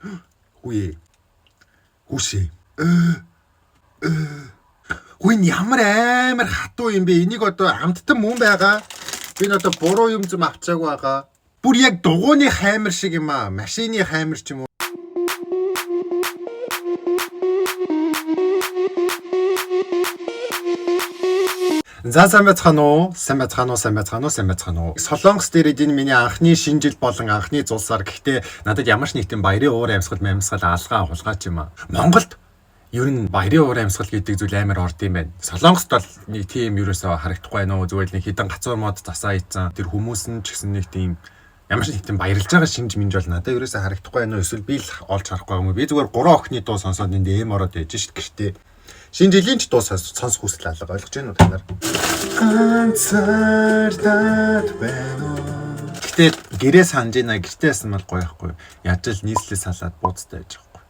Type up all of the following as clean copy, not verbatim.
Хүү. Хүүшээ. Хүү, энэ ямар амар хатуу юм бэ? Энийг одоо амттан мөн байгаа. Би н одоо буруу юм зүм авчаагүй байгаа. Бүр яг дугууны хаймар шиг юм аа. Машины хаймар ч юм уу. За, сайн байцгаана уу? Сайн байцгаана уу? Сайн байцгаана уу? Сайн байцгаана уу? Солонгос дээр энэ миний анхны шинэ жил болон анхны зулсаар, гэхдээ надад ямар ч нэг тийм баярын уур амьсгал амьсгал алгаа хулгаач юм аа. Монголд ер нь баярын уур амьсгал гэдэг зүйл амар орд юм байна. Солонгост бол нэг тийм ерөөсөө харагдахгүй байна уу? Зүгээр л нэг хідэн гацуур мод засаа ийцэн. Тэр хүмүүс нь ч гэсэн нэг тийм ямар ч нэг тийм баярлж байгаа шинж минж бол надад ерөөсөө харагдахгүй байна уу? Эсвэл би л олж харахгүй юм уу? Би зүгээр гурван охины дуу сонсоод энд эм ороод байж шít гэртээ. Шинэ жилийн ч дуу сонсох хүсэл алга, ойлгож байна уу та нар? Ганцаардаад байна уу? Гэтэ гэрээ санаж байна. Гэртээ байсан бол гоё байхгүй. Яаж л нийслэлээ салаад бууцтай байж байгаа.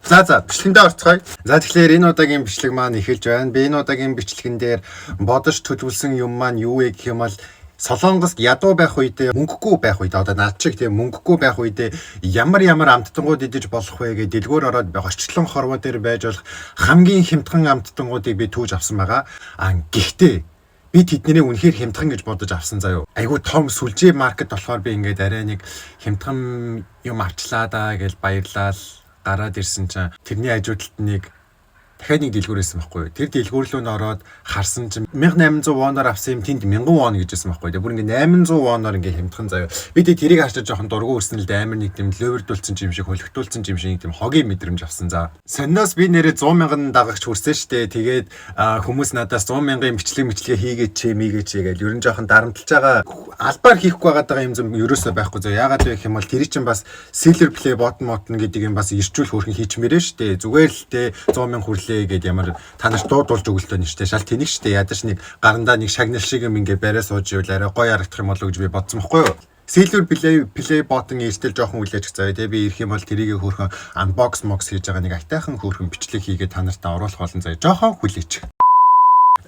За, бичлэгэндээ орцгоё. За, тэгэхээр энэ удаагийн бичлэг маань эхэлж байна. Би энэ удаагийн бичлэгэн дээр бодож төлөвлөсөн юм маань юу вэ гэх юм бол Солонгост ядуу байх үедээ, мөнгөгүй байх үедээ, одоо над шиг тийм мөнгөгүй байх үедээ ямар ямар амттангууд идэж болох вэ гэж дэлгүүр ороод орчлон хорвоо дээр байж болох хамгийн хямдхан амттангуудыг би түүж авсан байгаа. А гэхдээ би тэднийг үнэхээр хямдхан гэж бодож авсан заяо. Айгу том сүлжээ market болохоор би ингээд арай нэг хямдхан юм авчлаа да гэж баярлал гараад ирсэн чинь тэрний хажуу талд нэг дахиад нэг дэлгүүр байсан байхгүй юу. Тэр дэлгүүр рүү н ороод харсан чинь 1800 воноор авсан юм тэнд 1000 вон гэж байсан байхгүй юу. Бүр ингээ 800 воноор ингээ хямдхан заяа. Би тэг тэрийг харчаад жоохон дургу өрсөн л дээ, амар нэг тийм лөвердүүлсэн юм шиг, хөлөгтүүлсэн юм шиг нэг тийм хогийн мэдрэмж авсан за. Сониноос би нэрээ 100 мянган дагагч хүрсэн штэ. Тэгээд хүмүүс надаас 100 мянган бичлэг мэтлэгээ хийгээч чи мийгээч гэж ер нь жоохон дарамтлж байгаа. Албаар хийхгүй байгаа юм зүм ерөөсөө байхгүй зөө. Яагаад вэ гэх юм бол тэр чинь бас silver play button мотон гэдэг юм бас ирчүүл хөөрхөн хийчмээрээ штэ. Зүгээр л те 100 мянга хүрлээ гэд ямар та нарт дуудулж өгөлтөө нь штэ. Шал тэнэг штэ. Ядаж нэг гарандаа нэг шагнал шиг юм ингээ бариа сууж ивэл арай гоё харагдах юм болов уу гэж би бодсон бохгүй юу? Silver Play button эртэл жоохон хүлээж заяа тий, би ирэх юм бол тэрийг хөөрхөн unbox mox хийж байгаа нэг айтайхан хөөрхөн бичлэг хийгээд та нартай оруулах болно заяа, жоохон хүлээч.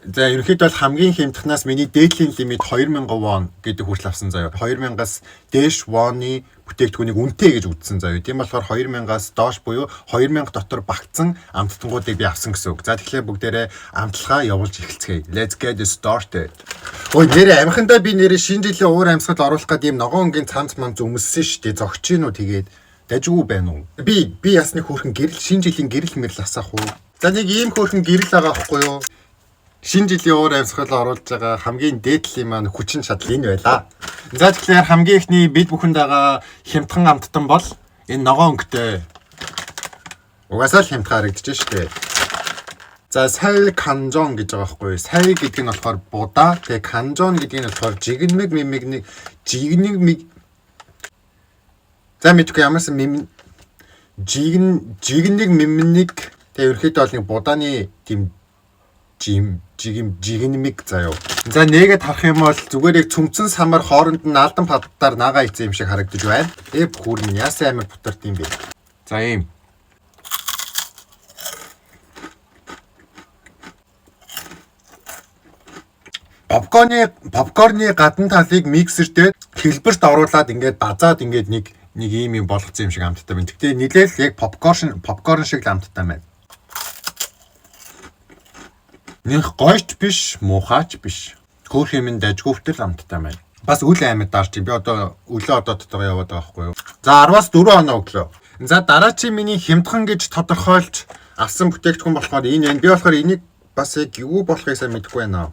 За, ерөнхийдөө бол хамгийн хямдханаас миний дээдлийн лимит 2000 вон гэдэг хүртэл авсан заяа. 2000-аас дээш воны бүтээгдэхүүнийг үнэтэй гэж үзсэн заяа. Тийм болохоор 2000-аас доош буюу 2000 дотор багтсан амттангуудыг би авсан гэсэн үг. За, тэгэхээр бүгдээрээ амталгаа явуулж эхэлцгээе. Let's get started. Ой, нэрээ амхандаа би нэрээ шинэ жилийн уур амьсгал оруулах гээд ийм ногоон өнгийн цамц мамц өмссөн шүү дээ. Зогч гин үү, тэгээд дажгүй байна уу? Би ясны хөөрхөн гэрэл, шинэ жилийн гэрэл мэрэл асаах уу? За, нэг ийм хөөрхөн гэрэл байгаа байхгүй юу? Шинэ жилийн уур амьсгал оруулж байгаа хамгийн дээдлийн маань хүчин чадал энэ байлаа. За, тэгэхээр хамгийн эхний бид бүхэнд байгаа хямдхан амттан бол энэ ногоон өнгөтэй. Угаасаа л хямдхан харагдаж штэ. За, 쌀 강정 гэж байгаа байхгүй юу? 쌀 гэдэг нь болохоор будаа, тэгээ 강정 гэдэг нь болохоор жигнэг мимиг нэг жигнэг миг. За, мэдгүй ямарсан мим жигн жигнэг мимник, тэгээ ерөөхдөө бол нэг будааны тийм жим жигим жигнэмиг заяо. За, нээгээд харах юм бол зүгээр яг цөмцөн самар хооронд нь алдан падтаар нагаа ийцэн юм шиг харагдаж байна. Э, бүхүр минь яасан амар бутарт юм бэ? За, ийм. Попкорны гадна талыг миксертэй хэлбэрт оруулаад ингээд базаад ингээд нэг нэг ийм юм болгоцсон юм шиг амттай байна. Гэхдээ нилээл яг попкорн шиг л амттай байна. Нэх гойч биш, муухайч биш. Хөөх юм дажгүйвтэл амттай байна. Бас үл амьд дарч би одоо өглөө одоо дотоо яваад байгаа байхгүй юу. За, 10-аас 4 оноо өглөө. За, дараачийн миний хямдхан гэж тодорхойлж авсан бүтээгдэхүүн болохоор энэ байна. Би болохоор энийг бас яг юу болохыг сайн мэдэхгүй байна.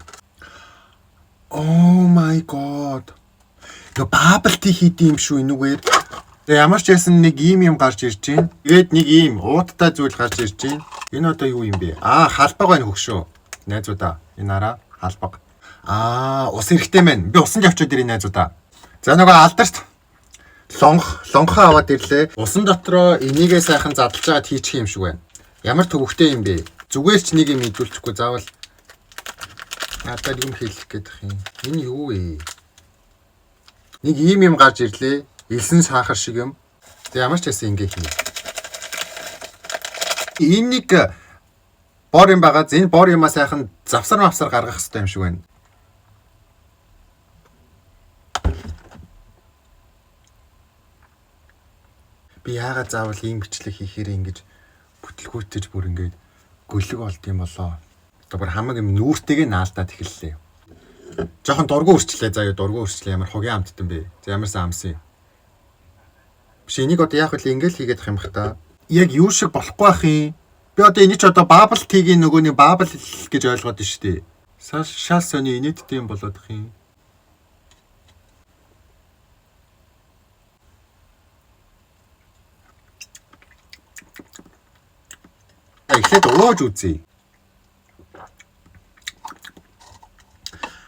Oh my god. Нөгөө bubble tea хийдэг юм шүү энүүгээр. Тэгээ ямар ч байсан нэг ийм юм гарч ирж байна. Тэгээд нэг ийм ууттай зүйл гарч ирж байна. Энэ одоо юу юм бэ? Аа, халбаг байна хөгшөө. Найзуудаа. Энэ араа халбаг. Аа, ус эрэхтэй мэн. Би усан явчаад ирээ, найзуудаа. За, нөгөө алдарт лонх лонхоо аваад ирлээ. Усан дотроо энийгээ сайхан задлж байгаад хийчих юм шиг байна. Ямар төвөгтэй юм бэ? Зүгээр ч нэг юм идүүлчихгүй заавал надад юм хийлэх гээд юм. Энэ юу вэ? Нэг ийм юм гарч ирлээ. Элсэн сахар шиг юм. Тэг ямар ч байсан ингэ хий. Энэ нэг бор юм байгаа. Энэ бор юмаа сайхан завсар мавсар гаргах хэрэгтэй юм шиг байна. Би яагаад заавал ийм бичлэг хийхээр ингэж бүтлгүүтэж бүр ингэж гөлөг болд юм болоо. Одоо бүр хамаг юм нүүртэйгээ наалдаад эхэллээ. Жохон дургу өрчлээ заа юу, дургу өрчлээ, ямар хогийн амттан бэ. За, ямар сан амсан юм. Биш, энийг одоо яах вэ, ингээл хийгээд ах юм бах та. Яг юу шиг болохгүй байх юм. Би одоо энийг ч одоо bubble tea-гийн нөгөө нэг bubble гэж ойлгоод нь шүү дээ. Шал сони инээдтэй юм болоод ах юм. Эхлээд ууж үзье.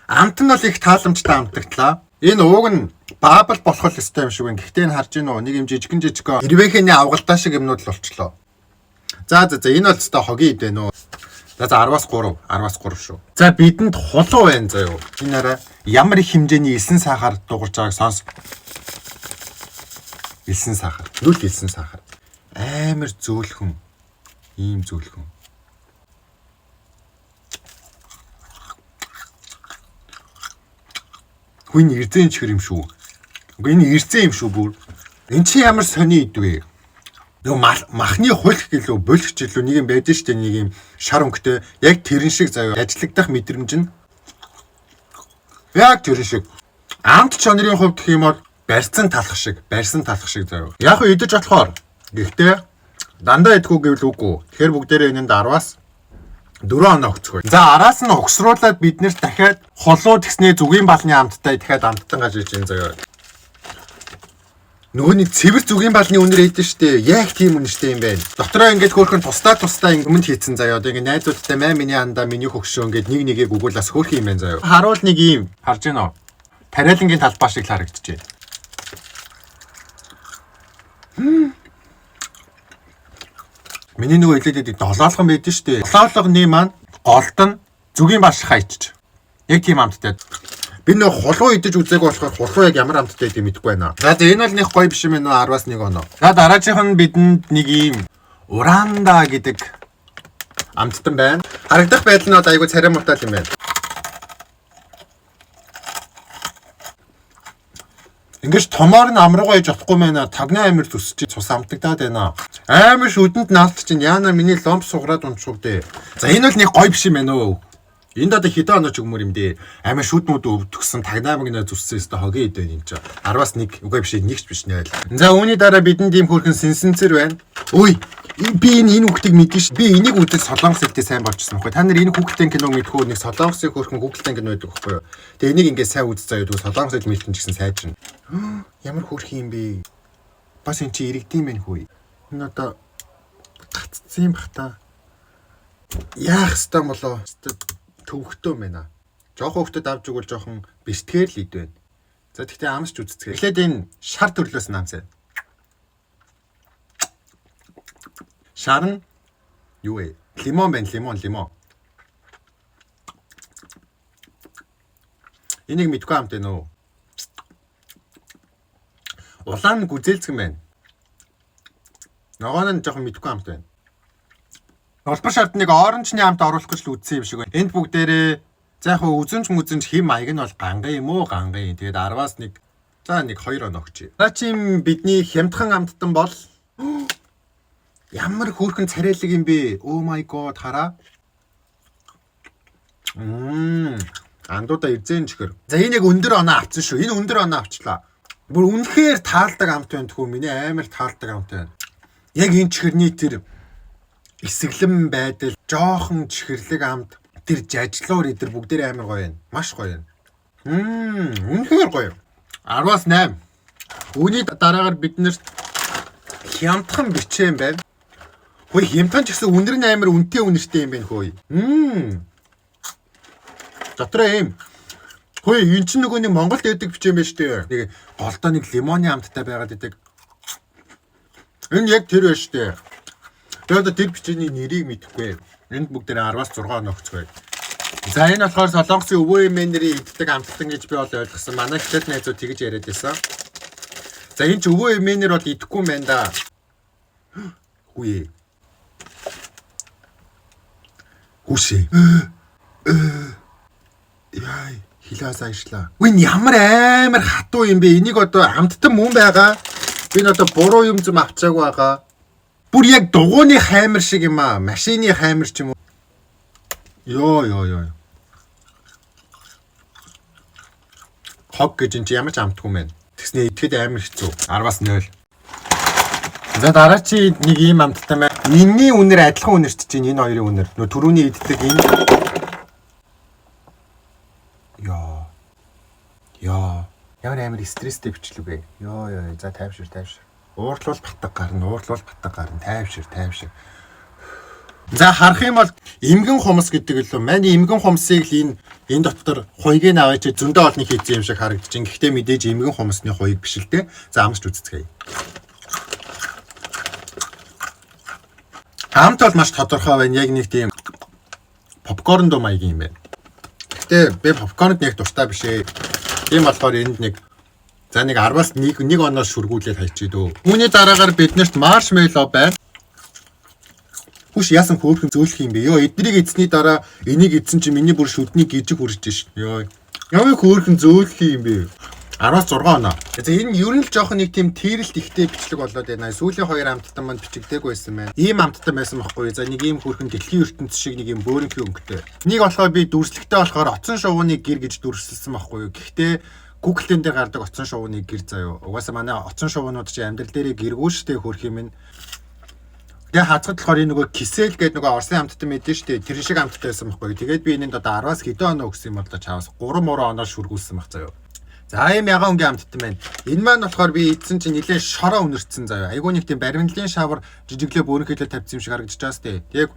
Амт нь бол их тааламжтай амтагдлаа. Энэ ууг нь bubble болох л ёстой юм шиг байна. Гэхдээ энэ харж гин үү? Нэг юм жижигэн жижигэн хэрвээхний авгалдаа шиг юмнууд л болчлоо. За за за, энэ бол өстой хогийн идэ нөө. За за, 10-аас 3, 10-аас 3 шүү. За, бидэнд хулуу байна заяо. Энэ арай ямар их хэмжээний элсэн сахар дугарч байгааг сонс. Элсэн сахар. Нүл элсэн сахар. Амар зөөлхөн. Ийм зөөлхөн. Хүн эрзэн чихэр юм шүү. Үгүй, энэ эрзэн юм шүү бүр. Эн чи ямар сони идвэ? Нөгөө махны хулх гэлөө булх ч гэлөө нэг юм байдаг шүү дээ, нэг юм шар өнгөтэй яг тэрэн шиг заяа, ажиллагдах мэдрэмж нь яг тэрэн шиг. Амт чанарын хувьд гэх юм бол барьсан талах шиг, барьсан талах шиг заяа. Яг нь идэж болохоор, гэхдээ дандаа идэхгүй гэвэл үгүй. Тэгэхээр бүгдээрээ энэнд 10-аас 4 оноо өгцгөө. За, араас нь угсруулад бид нэр дахиад хулуу тэгснээ зүгийн балны амттай дахиад амттан гаж иж энэ заяа. Нөгөө нэг цэвэр зүгийн балны үнэр ээдэн штэ. Яг тийм үнэртэй юм байна. Дотроо ингээд хөөхөн тусдаа тусдаа өмнөд хийцэн заяа. Одоо ингээд найзуудтай маа миний андаа, миний хөгшөө ингээд нэг нэгийг өгөөлас хөөх юм байна заяа. Харуул нэг ийм харж гин үү? Тариалангийн талбай шиг л харагдчихэв. Миний нөгөө хэлээд байдаг долоолгон байдэн штэ. Долоолгоны маань голд нь зүгийн бал хайчиж. Яг тийм амттай. Би нөө хулуу идэж үзээгүй болохоор хулуу яг ямар амттай гэдэг мэдэхгүй байна. За за, энэ бол нэг гоё биш юм байна уу, 10-аас 1 оноо. За, дараагийнх нь бидэнд нэг ийм Уранда гэдэг амттан байна. Харагдах байдал нь одоо айгүй царай муутай юм байна. Ингиж томоор нь амруугаа иж болохгүй мэнэ. Тагны амир зүсэж цус амтагдаад байна. Амар шүдэнд наалт чинь яана миний ломп сугараад унчихв дээ. За, энэ бол нэг гоё биш юм байна уу? Энд одоо хэдэн оноо ч өгмөр юм дээ. Амар шүд мүд өвдөгсөн тагнаа магнаа зүссэн өстө хогийн идэ энэ чинь. 10-аас 1, үгүй биш, нэг ч биш, 0. За, үүний дараа бидэнд ийм хөөрхөн сэнсэнцэр байна. Үй, би энэ хүүхдийг мэдэн ш. Би энийг үзэж солонгос хэлтэй сайн болчихсон байхгүй. Та нар энэ хүүхдийн киног мэдэх үү? Нэг солонгосын хөөрхөн хүүхдийн кино байдаг байхгүй юу? Тэгээ энийг ингээд сайн үз заяа. Тэгвэл солонгос хэл мэлтэн ч гэсэн сайжирна. Ямар хөөрхөн юм бэ? Бас эн чи иргэдэм байх хүү. Энэ одоо гаццсан юм бах та. Яах хэвээр болоо? Төвхтөө байна. Жохон хөвгтөд авч өгвөл жохон бэлтгэр л идвэн. За, тэгтээ амсч үзцгээе. Эхлээд энэ шар төрлөөс нь амсаа. Шар нь юу вэ? Лимон байна, лимон, лимон. Энийг мэдгүй амт байна уу? Улаан гүзээлцгэн байна. Ногоон нь жоохон мэдгүй амт байна. Улбар шард нэг orange-ны амт оруулах гэж л үзсэн юм шиг байна. Энд бүгдээрээ за яг хөө үзэнч мүзэнч хэм маяг нь бол ганган юм уу, ганган. Тэгээд 10-аас 1, за нэг 2 оноо өгчээ. За, чим бидний хямдхан амттан бол ямар хөөрхөн царайлаг юм бэ? Oh my god, хараа. Андуудаа эрзэн чихэр. За, энэ яг өндөр оноо авцсан шүү. Энэ өндөр оноо авчлаа. Бүр үнэхээр таалдаг амт байна тхүү. Миний амар таалдаг амт байна. Яг энэ чихэрний тэр эсэглэн байдал, жоохон чихэрлэг амт, тэр жажлуур эдэр бүгдээр амар гоё байна. Маш гоё байна. Үнэхээр гоё. 10-аас 8. Үүний дараагаар биднэрт хямдхан бичээн байна. Хөөе, хямдхан ч гэсэн үнэр нь амар үнэтэй үнэртэй юм байна хөөе. Дотроо ийм. Хөөе, эн чинь нөгөө нэг Монголд өгдөг бичээн байж тээ. Нэг голдоо нэг лимоны амттай байгаад идэг. Энэ яг тэр байж тээ. Би одоо тэр бичээний нэрийг мэдэхгүй. Энд бүгдээр 10-аас 6 оноо өгцгөөе. За, энэ болохоор Солонгосын өвөө эмээнэрийн иддэг амттан гэж би бол ойлгосон. Манай хятад найзууд тэгж яриад байсан. За, энэ ч өвөө эмээнэр бол идэхгүй юм байна да. Үе. Хүүшээ. Яй, хилээс аяшлаа. Үн ямар амар хатуу юм бэ? Энийг одоо амттан мөн байгаа. Би н одоо буруу юм зүм авчаагүй байгаа. Бүр яг дугууны хаймар шиг юм аа. Машины хаймар ч юм уу. Йоо ёо ёо. Хог гэж эн чи ямар ч амтгүй мэн. Тэгснэ идэхэд амар хэцүү. 10-аас 0. За дараа чи нэг ийм амттай байна. Энэний үнэр адилхан үнэрт чинь энэ хоёрын үнэр. Нөө түрүүний иддэг энэ. Йоо. Йоо. Ямар амар стресстэй бичлэг вэ? Йоо ёо. За тайвшир тайвшир. Уурлуул батга гарна, уурлуул батга гарна. Тайвшир тайвшир. За харах юм бол эмгэн хумс гэдэг лөө. Манай эмгэн хумсыг л энэ энэ дотор хуйгийг аваач зөндөө олны хийсэн юм шиг харагдаж байна. Гэхдээ мэдээж эмгэн хумсны хуйг биш л дээ. За амсч үзцгээе. Амт бол маш тодорхой байна. Яг нэг тийм попкорн дуу маягийн юм байна. Гэхдээ би попкорнд нэг дуртай биш ээ. Тийм болохоор энд нэг за нэг 10-аас 1 1 оноо шүргүүлээд хайчээ дөө. Үүний дараагаар биднэрт маршмеллоу байна. Хүш яасан хөөрхөн зөөлөх юм бэ? Йоо, эднийг эзсний дараа энийг эзсэн чи миний бүр шүдний гижиг хүрж ш. Йоо. Ямар хөөрхөн зөөлөх юм бэ? 10-аас 6 оноо. За энэ ер нь л жоохон нэг тийм тэрэлт ихтэй бичлэг болоод байна. Сүүлийн хоёр амттан манд бичигдээгүй байсан байна. Ийм амттан байсан байхгүй. За нэг ийм хөөрхөн дэлхийн ертөнц шиг нэг ийм бөөрөнхий өнгөтэй. Нэг болохоор би дүрслэгтэй болохоор оцсон шувууны гэр гэж дүрсэлсэн байхгүй юу. Гэхдээ Google-эн дээр гардаг оцсон шувууны гэр заяо. Угаасаа манай оцсон шувуунууд чи амьдрал дээрээ гэргүү штэ хөөрх юм. Тэгээ хазгад болохоор энэ нөгөө кисел гэдэг нөгөө Орсын амттан мэдэн штэ. Тэр шиг амттай байсан байхгүй. Тэгээд би энэнд одоо 10-аас хэдэн оноо өгсөн юм бол чаваас 3 муруу оноо шүргүүлсэн баг заяо. За ийм ягаан өнгийн амттан байна. Энэ маань болохоор би идсэн чинь нилээн шороо үнэртсэн заяа. Айгуу нэг тийм баримтлын шавар жижиглээ бөөрөнхийлээ тавьсан юм шиг харагдаж байгаа сте. Тэгээд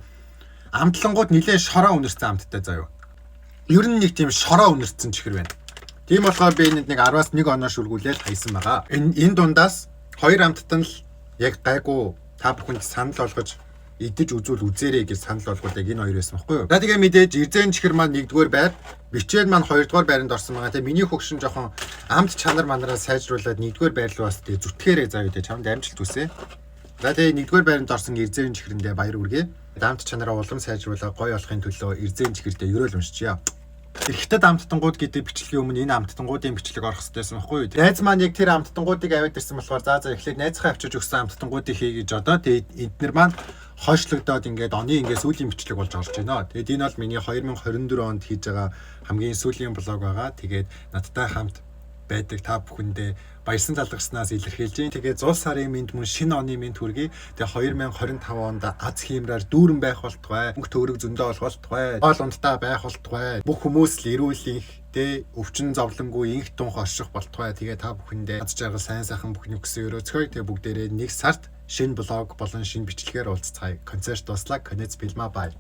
амтлангууд нилээн шороо үнэртсэн амттай заяа. Ер нь нэг тийм шороо үнэртсэн чихэр байна. Тийм болохоор би энэнд нэг 10-аас 1 оноо шүргүүлээл хайсан байгаа. Энэ дундаас хоёр амттан л яг гайгүй та бүхэнд санал болгож идэж үзүүл үзээрэй гэж санал болгоод яг энэ хоёр байсан байхгүй юу. За тэгээ мэдээж эрзэн чихэр маань 1-р байр, бичээн маань 2-р байранд орсон байгаа. Тэгээ миний хөгшин жоохон амт чанар манараа сайжруулад 1-р байр руу бас тэгээ зүтгэхээрээ заа гэдэг чамд амжилт хүсье. За тэгээ 1-р байранд орсон эрзэн чихрэндээ баяр хүргэе. Амт чанараа улам сайжруулаад гоё болохын төлөө эрзэн чихэрдээ ерөөл уншчихъя. Тэр хятад амттангууд гэдэг бичлэгийн өмнө энэ амттангуудын бичлэг орох хэрэгтэй байсан байхгүй юу? Найз маань яг тэр амттангуудыг аваад ирсэн болохоор за за эхлээд найзхаа авчиж өгсөн амттангуудыг хий гэж одоо тэгээд эднэр маань хойшлогдоод ингээд оны ингээд сүүлийн бичлэг болж орж байна. Тэгээд энэ бол миний 2024 онд хийж байгаа хамгийн сүүлийн блог байгаа. Тэгээд надтай хамт байдаг та бүхэндээ баярсан талархснаас илэрхийлж байна. Тэгээд 100 сарын мэнд мөн шинэ оны мэнд хүргэе. Тэгээд 2025 онд аз хиймраар дүүрэн байх болтугай. Мөнх төгрөг зөндөө болох болтугай. Хоол ундтай байх болтугай. Бүх хүмүүс л эрүүл инх тэ өвчин зовлонгүй инх тунх орших болтугай. Тэгээд та бүхэндээ аз жаргал сайн сайхан бүхний хүсэн өрөөцгөөе. Тэгээд бүгдээрээ нэг сард шинэ блог болон шинэ бичлэгээр уулзцгаая. Концерт дуслаа. Конец фильма бай.